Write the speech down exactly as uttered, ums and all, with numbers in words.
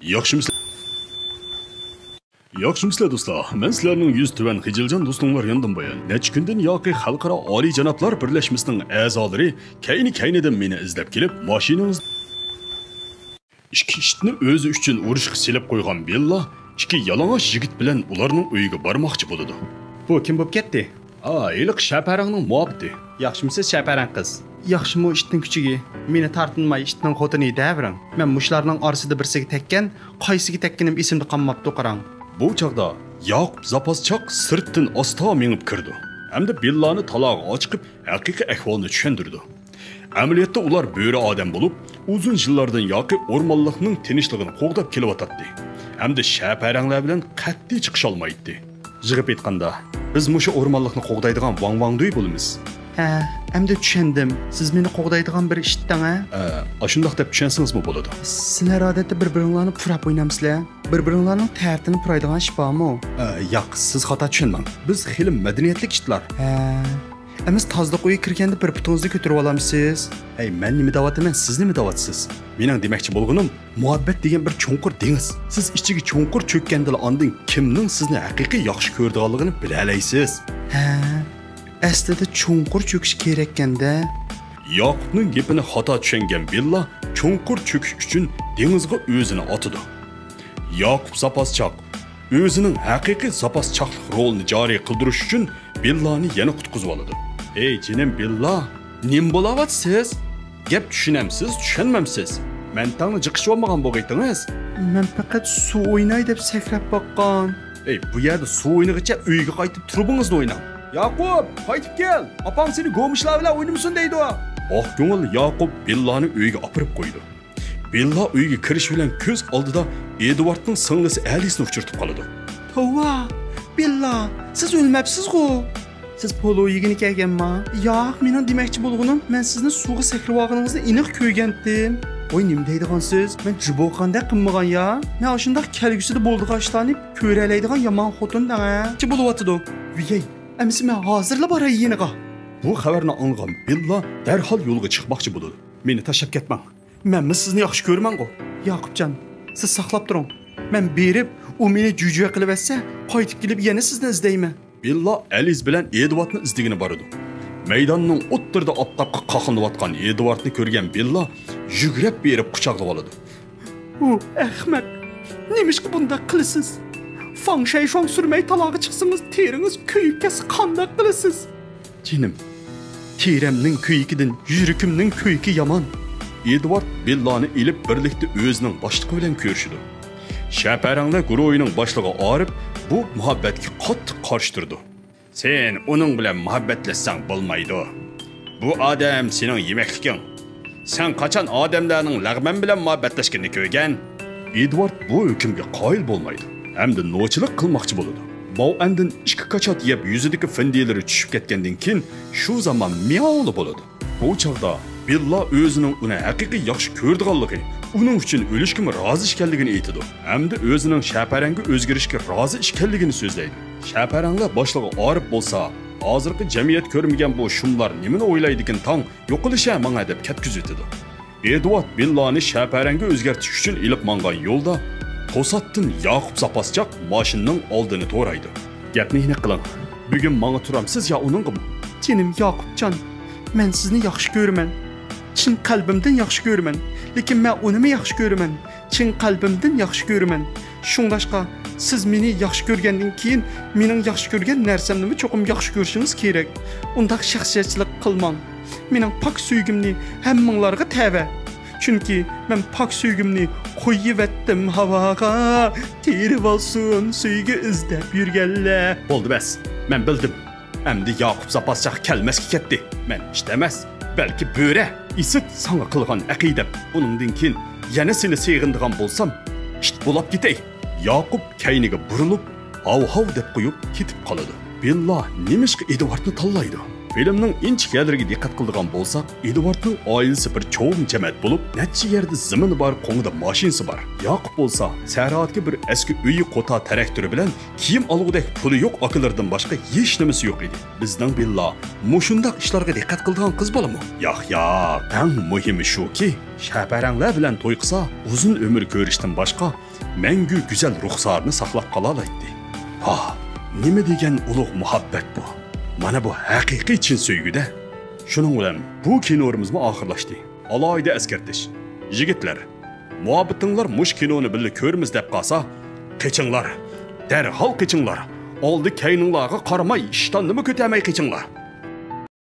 ياخشىمۇسىلەر؟ ياخشىمۇسىلەر دوستلار؟ مەن سىلەرنىڭ يۈز تۆۋەن خىجىلجان دوستۇڭلار ياندىن بايان. نەچچە كۈندىن ياقى خەلقئارا ئالىيجانابلار بىرلەشمىسىنىڭ ئەزالىرى كەينى-كەينىدىن مېنى ئىزدەپ كېلىپ، ماشىنىڭىز ئىككى ئىتنى ئۆزى ئۈچۈن ئۇرۇشقا سېلىپ قويغان بىللا ئىككى يالىڭاچ يىگىت بىلەن ئۇلارنىڭ ئۆيىگە بارماقچى بولىدۇ. بۇ كىم بولۇپ كەتتى؟ ئا، ھېلىقى شەپەرەڭنىڭ مۇھەببىتى. ياخشىمۇسىز شەپەرەڭ قىز؟ ياخشىمۇ ئىتنىڭ كۈچۈكى؟ مېنى تارتىنماي ئىتنىڭ خوتۇنى دەۋېرىڭ. مەن مۇشۇلارنىڭ ئارىسىدا بىرسىگە تەگكەن، قايسىغا تەگكىنىم ئېسىمدە قالماپتۇ قاراڭ. بۇ چاغدا ياقۇپ زاپاس چاق سىرتتىن ئاستا مېڭىپ كىرىدۇ ھەمدە بىللانى تالاغا ئاچىقىپ، ھەقىقىي ئەھۋالنى چۈشەندۈرىدۇ. ئەمەلىيەتتە ئۇلار بۆرە ئادەم بولۇپ، ئۇزۇن يىللاردىن ياقى ئورمانلىقنىڭ تىنچلىقىنى قوغداپ كېلىۋاتاتتى ھەمدە شەپەرەڭلەر بىلەن قەتئىي چىقىشالمايتتى. يىغىپ ئېيتقاندا، بىز مۇشۇ ئورمانلىقنى قوغدايدىغان ۋاڭ ۋاڭدۇي بولىمىز. ھە، ئەمدى چۈشەندىم. سىز مېنى قوغدايدىغان بىر ئىتتىڭ، ھە؟ ئە، ئاشۇنداق دەپ چۈشەنسىڭىزمۇ بولىدۇ. سىلەر ئادەتتە بىر-بىرىڭلارنى پۇراپ ئوينامسىلەر؟ بىر-بىرىڭلارنىڭ تەرىتىنى پۇرايدىغان ئىش بارمۇ؟ ئە، ياق، سىز خاتا چۈشەندىڭ. بىز خېلى مەدەنىيەتلىك ئىتلار. ھە. ئەمىسە تازىلىق ئۆيىگە كىرگەندە بىر پۇتىڭىزنى كۆتۈرۈۋالامسىز؟ ھەي، مەن نېمە دەۋاتىمەن، سىز نېمە دەۋاتىسىز؟ مېنىڭ دېمەكچى بولغىنىم، مۇھەببەت دېگەن بىر چوڭقۇر دېڭىز. سىز ئىچىگە چوڭقۇر چۆككەندىلا ئاندىن كىمنىڭ سىزنى ھەقىقىي ياخشى كۆرىدىغانلىقىنى بىلەلەيسىز. ھە، ئەسلىدە چوڭقۇر چۆكۈش كېرەككەندە. ياقۇپنىڭ گېپىنى خاتا چۈشەنگەن بىللا چوڭقۇر چۆكۈش ئۈچۈن دېڭىزغا ئۆزىنى ئاتىدۇ. ياقۇپ زاپاس چاق ئۆزىنىڭ ھەقىقىي زاپاس چاقلىق رولىنى جارى قىلدۇرۇش ئۈچۈن بىللانى يەنە قۇتقۇزۇۋالىدۇ. ھەي، جېنىم بىللا، نېمە بولاۋاتىسىز؟ گەپ چۈشىنەمسىز، چۈشەنمەمسىز؟ مەنتاڭنى جىق ئىچىۋالمىغان بولغىيتىڭىز. مەن پەقەت سۇ ئويناي دەپ سەكرەپ باققان. ئەي، بۇ يەردە سۇ ئوينىغىچە ئۆيگە قايتىپ تۇرۇبىڭىزنى ئويناڭ. ياقۇپ، قايتىپ كەل! ئاپاڭ سېنى گومۇشلار بىلەن ئوينىمىسۇن دەيدۇ. ئاقكۆڭۈل ياقۇپ بىللانى ئۆيگە ئاپىرىپ قويىدۇ. بىللا ئۆيگە كىرىش بىلەن كۆز ئالدىدا ئېدۋاردنىڭ سىڭلىسى ئەلىسنى ئۇچرىتىپ قالىدۇ. توۋا، بىللا، سىز ئۆلمەپسىزغۇ؟ سىز پولۇ يېگىنى كەلگەنما؟ ياق، مېنىڭ دېمەكچى بولغىنىم، مەن سىزنى سۇغا سەكرىۋالغىنىڭىزنى ئېنىق كۆرگەنتىم. ۋاي، نېمە دەيدىغانسىز؟ مەن جۇبوغاندەك قىلمىغان يا. مەن ئاشۇنداق كەلگۈسىدە بولىدىغان ئىشلارنى كۆرەلەيدىغان يامان خوتۇن دەڭە. چى بولۇۋاتىدۇ. ۋىيەي، ئەمىسە مەن ھازىرلا باراي يېنىغا. بۇ خەۋەرنى ئاڭلىغان بىللا دەرھال يولغا چىقماقچى بولىدۇ. مېنى تاشلاپ كەتمەڭ. مەنمۇ سىزنى ياخشى كۆرىمەنغۇ. ياقۇپجان، سىز ساقلاپ تۇرۇڭ. مەن بېرىپ، ئۇ مېنى جۈجۈ قىلىۋەتسە، قايتىپ كېلىپ يەنە سىزنى ئىزدەيمەن. بىللا ئەلىز بىلەن ئېدۋاردنى ئىزدىگىلى بارىدۇ. مەيداننىڭ ئوتتۇرىدا ئاپتاپقا قاقلىنىۋاتقان ئېدۋاردنى كۆرگەن بىللا يۈگرەپ بېرىپ قۇچاقلىۋالىدۇ. ئۇ ئەخمەق! نېمىشقا بۇنداق قىلىسىز؟ فاڭشەيشۇاڭ سۈرمەي تالاغا چىقسىڭىز، تېرىڭىز كۆيۈپ كەتسە قانداق قىلىسىز؟ جېنىم، تېرەمنىڭ كۆيۈكىدىن يۈرىكىمنىڭ كۆيۈكى يامان. ئېدۋارد بىللانى ئېلىپ بىرلىكتە ئۆزىنىڭ باشلىقى بىلەن كۆرۈشىدۇ. شەپەرەڭلەر گۇرۇھىنىڭ باشلىقى ئارىپ بۇ مۇھەببەتكە قاتتىق قارشى تۇرىدۇ. سەن ئۇنىڭ بىلەن مۇھەببەتلەشسەڭ بولمايدۇ. بۇ ئادەم سېنىڭ يېمەكلىكىڭ. سەن قاچان ئادەملەرنىڭ لەغمەن بىلەن مۇھەببەتلەشكىنىنى كۆرگەن؟ ئېدۋارد بۇ ھۆكۈمگە قايىل بولمايدۇ ھەمدە نوچىلىق قىلماقچى بولىدۇ. ماۋئەندىن ئىككى كاچات يەپ يۈزىدىكى فىندىيلىرى چۈشۈپ كەتكەندىن كېيىن شۇ زامان مىياۋلا بولىدۇ. بۇ چاغدا بىللا ئۆزىنىڭ ئۇنى ھەقىقىي ياخشى كۆرىدىغانلىقى، ئۇنىڭ ئۈچۈن ئۆلۈشكىمۇ رازى ئىكەنلىكىنى ئېيتىدۇ ھەمدە ئۆزىنىڭ شەپەرەڭگە ئۆزگىرىشكە رازى ئىكەنلىكىنى سۆزلەيدۇ. شەپەرەڭلەر باشلىقى ئارىپ بولسا، ھازىرقى جەمئىيەت كۆرمىگەن بۇ شۇملار نېمىنى ئويلايدىكىن تاڭ، يوقىلىشە ماڭا دەپ كەتكۈزۈۋېتىدۇ. ئېدۋارد بىللانى شەپەرەڭگە ئۆزگەرتىش ئۈچۈن ئېلىپ ماڭغان يولدا توساتتىن ياقۇپ زاپاسچاق ماشىنىنىڭ ئالدىنى تورايدۇ. گەپنى ئېنىق قىلىڭ. بۈگۈن ماڭا تۇرامسىز يا ئۇنىڭغىمۇ؟ جېنىم ياقۇپجان، مەن سىزنى ياخشى كۆرىمەن. چىن قەلبىمدىن ياخشى كۆرىمەن. لېكىن مەن ئۇنىمۇ ياخشى كۆرىمەن. چىن قەلبىمدىن ياخشى كۆرىمەن. شۇڭلاشقا، سىز مېنى ياخشى كۆرگەندىن كېيىن، مېنىڭ ياخشى كۆرگەن نەرسەمنىمۇ چوقۇم ياخشى كۆرۈشىڭىز كېرەك. ئۇنداق شەخسىيەتچىلىك قىلماڭ. مېنىڭ پاك سۆيگۈمنى ھەممىڭلارغا تەۋە. چۈنكى مەن پاك سۆيگۈمنى قويۇۋەتتىم ھاۋاغا، تېرىۋالسۇن سۆيگۈ ئىزدەپ يۈرگەنلەر. بولدى بەس، مەن بىلدىم. ئەمدى ياقۇپ زاپاسچاق كەلمەسكە كەتتى. مەن ئىت ئەمەس، بەلكى بۆرە. ئىسىت ساڭا قىلغان ئەقىدەم. بۇنىڭدىن كېيىن يەنە سېنى سېغىنىدىغان بولسام، ئىت بولاپ كېتەي. ياقۇپ كەينىگە بۇرۇلۇپ، ھاۋ-ھاۋ دەپ قويۇپ كېتىپ قالىدۇ. بىللا نېمىشقا ئېدۋاردنى تاللايدۇ؟ فىلىمنىڭ ئىنچىكە يەرلىرىگە دىققەت قىلىدىغان بولساق، ئېدۋاردنىڭ ئائىلىسى بىر چوڭ جەمەت بولۇپ، نەچچە يەردە زېمىنى بار، قوڭىدا ماشىنىسى بار. ياكۇب بولسا سەھرادىكى بىر ئەسكى ئۆيى، قوتا، تىراكتورى بىلەن كىيىم ئالغۇدەك پۇلى يوق ئاكىلىرىدىن باشقا ھېچ نېمىسى يوق ئىدى. بىزنىڭ بىللا مۇشۇنداق ئىشلارغا دىققەت قىلىدىغان قىز بالىمۇ؟ ياق، ياق، ئەڭ مۇھىمى شۇكى، شەپەرەڭلەر بىلەن توي قىلسا، ئۇزۇن ئۆمۈر كۆرۈشتىن باشقا مەڭگۈ گۈزەل رۇخسارىنى ساقلاپ قالالايتتى. ھا، نېمە دېگەن ئۇلۇغ مۇھەببەت بۇ! مانا بۇ ھەقىقىي چىن سۆيگۈ-دە! شۇنىڭ بىلەن بۇ كىنورىمىزمۇ ئاخىرلاشتى. ئالاھىدە ئەسكەرتىش. يىگىتلەر، مۇھەببىتىڭلار مۇشۇ كىنونى بىللە كۆرىمىز دەپ قالسا، قېچىڭلار! دەرھال قېچىڭلار! ئالدى كەينىڭلارغا قارىماي، ئىشتاننىمۇ كۆتەرمەي قېچىڭلار!